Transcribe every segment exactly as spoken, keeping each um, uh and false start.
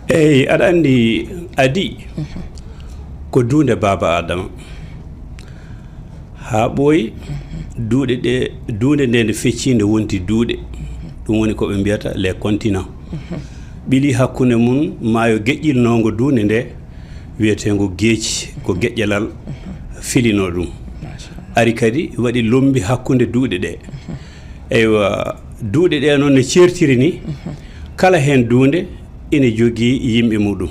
Eyi, aɗa anndi, Adi ko duunde Baaba Aadama. Haa ɓooyi, duuɗe ɗe, duunde nde nde feccii, nde wonti duuɗe. Ɗum woni ko ɓe mbiyata les continents. Ɓili hakkunde mum maayo geƴƴilnoongo duunde nde, wiyeteengo geeci, ko geƴƴalal filinoo ɗum. Ari kadi waɗi lommbi hakkunde duuɗe ɗe. Eywa, duuɗe ɗe noon no ceertiri ni, kala heen duunde ina jogii yimɓe muɗum,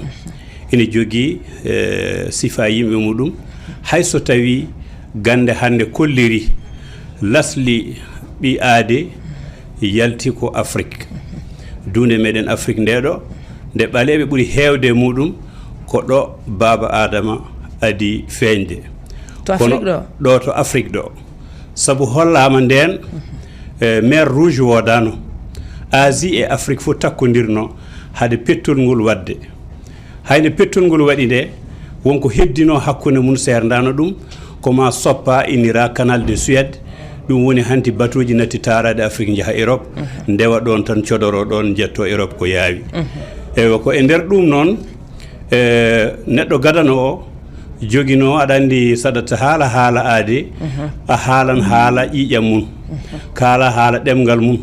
ina jogii, eh, sifa yimɓe muɗum. Hay so tawii gannde hannde kolliri lasli ɓi aade yalti ko Afrik. Duunde meɗen Afrik nde ɗo, nde ɓaleeɓe ɓuri heewde e muɗum, ko ɗo Baaba Aadama Adi feeñde. To Kono Afrik ɗo? Ɗo to Afrik ɗo. Sabu hollaama ndeen, eh, mer Rouge woodaano. Asie e Afrik fof takkondirno hade pettol ngol waɗde. Hay nde pettol ngol waɗi nde, wonko heddinoo hakkunde mum seerndaano ɗum, ko maa soppa innira Canal de Suède, ɗum woni hanti batuuji natti taaraade Afrik njaha Europe, ndewa ɗoon tan codoro ɗoon njetto Europe ko yaawi. Eywa, ko e nder ɗum noon, e, neɗɗo gadano o joginoo, aɗa anndi, saɗata haala, haala aade, a haalan haala ƴiiƴam mum, kaala haala ɗemngal mum,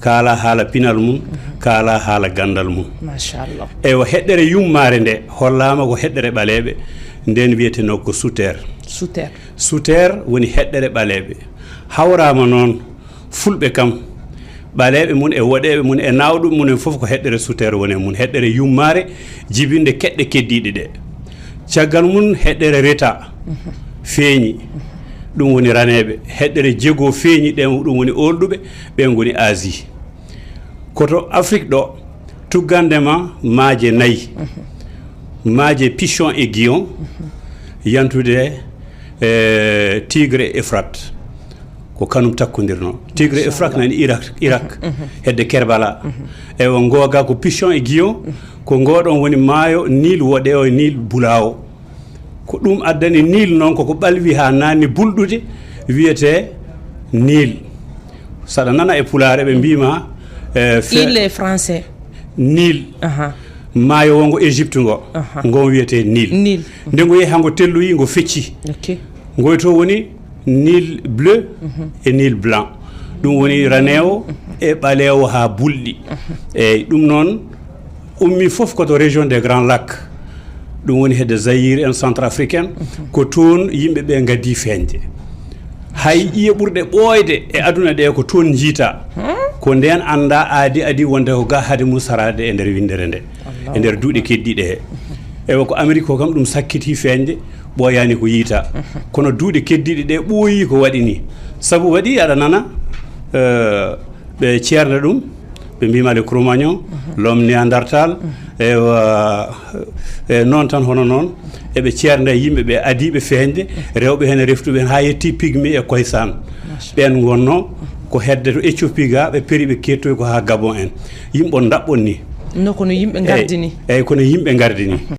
kaala haala pinal mum, kaala haala ganndal mum. Machallah. Eywa, heɗɗere yummaare nde hollaama ko heɗɗere ɓaleeɓe, nden wiyetenoo ko Souter. Souter. Souter woni heɗɗere ɓaleeɓe. Hawraama noon, Fulɓe kam, ɓaleeɓe mum e woɗeeɓe mum e naawɗum mum en fof ko heɗɗere Souter woni e mum, heɗɗere yummaare jibinde keɗɗe keddiiɗe ɗe. Caggal mum heɗɗere Reta feeñi, ɗum woni raneeɓe. Heɗɗere Jego feeñi, ɗen ɗum woni oolɗuɓe, ɓen ngoni Asie. Koto Afrik ɗo, tuggande ma maaje nayi, maaje Pichon e Guillon, yantude, eh, Tigre e Euphrate. Ko kanum takkondirno. Tigre e Euphrate nani Irak, Irak, hedde Kerbala. Eywa, ngooga ko Pichon e Guillon, ko ngooɗon woni maayo Nil woɗewo e Nil bulawo. Ko ɗum addani Nil noon, koko ɓalwi haa naanni bulɗude, wiyetee Nil. Saɗa nana e Pulaar, eɓe mbiima, eh, fe- Île français. Nil. Aha. Maayo wongo Égypte ngo, aha, ngon wiyetee Nil. Nil. Nde ngo yehi haa ngo telloyi, ngo fecci. Ok. Ngoy to woni Nil bleu e Nil blanc. Ɗum woni raneewo e ɓaleewo haa bulɗi. Eyyi, ɗum noon, ummi fof ko to région des Grands Lacs, ɗum woni hedde Zaïre en, Centrafrique en. Ko toon yimɓe ɓe ngaddi feeñde. Hay ƴiye ɓurɗe ɓooyde e aduna ɗe ko toon njiita. Ko ndeen annda aadi, adi wonde ko ga hade mum saraade e nder winndere nde, e nder duuɗe keddiiɗe he. Eywa, ko Amérique ko kam ɗum sakkiti feeñde, ɓooyaani ko yiita. Kono duuɗe keddiiɗe ɗe ɓooyi ko waɗi ni. Sabu waɗi aɗa nana, eh, ɓe ceerda ɗum, ɓe mbiima le Cro-Magnon, l'homme néandertal, eywa, e noon tan hono noon, eɓe ceerda e yimɓe ɓe adiiɓe feeñde, rewɓe heen e reftuɓe heen, haa yetti pygmée e koysaan. Ɓeen ngonno ko hedde to Éthiopie ga, ɓe peri ɓe kettoyi ko haa Gabon en. Yimɓe on ndaɓɓon ni. No kono yimɓe ngardini. Eyyi, kono yimɓe ngardini.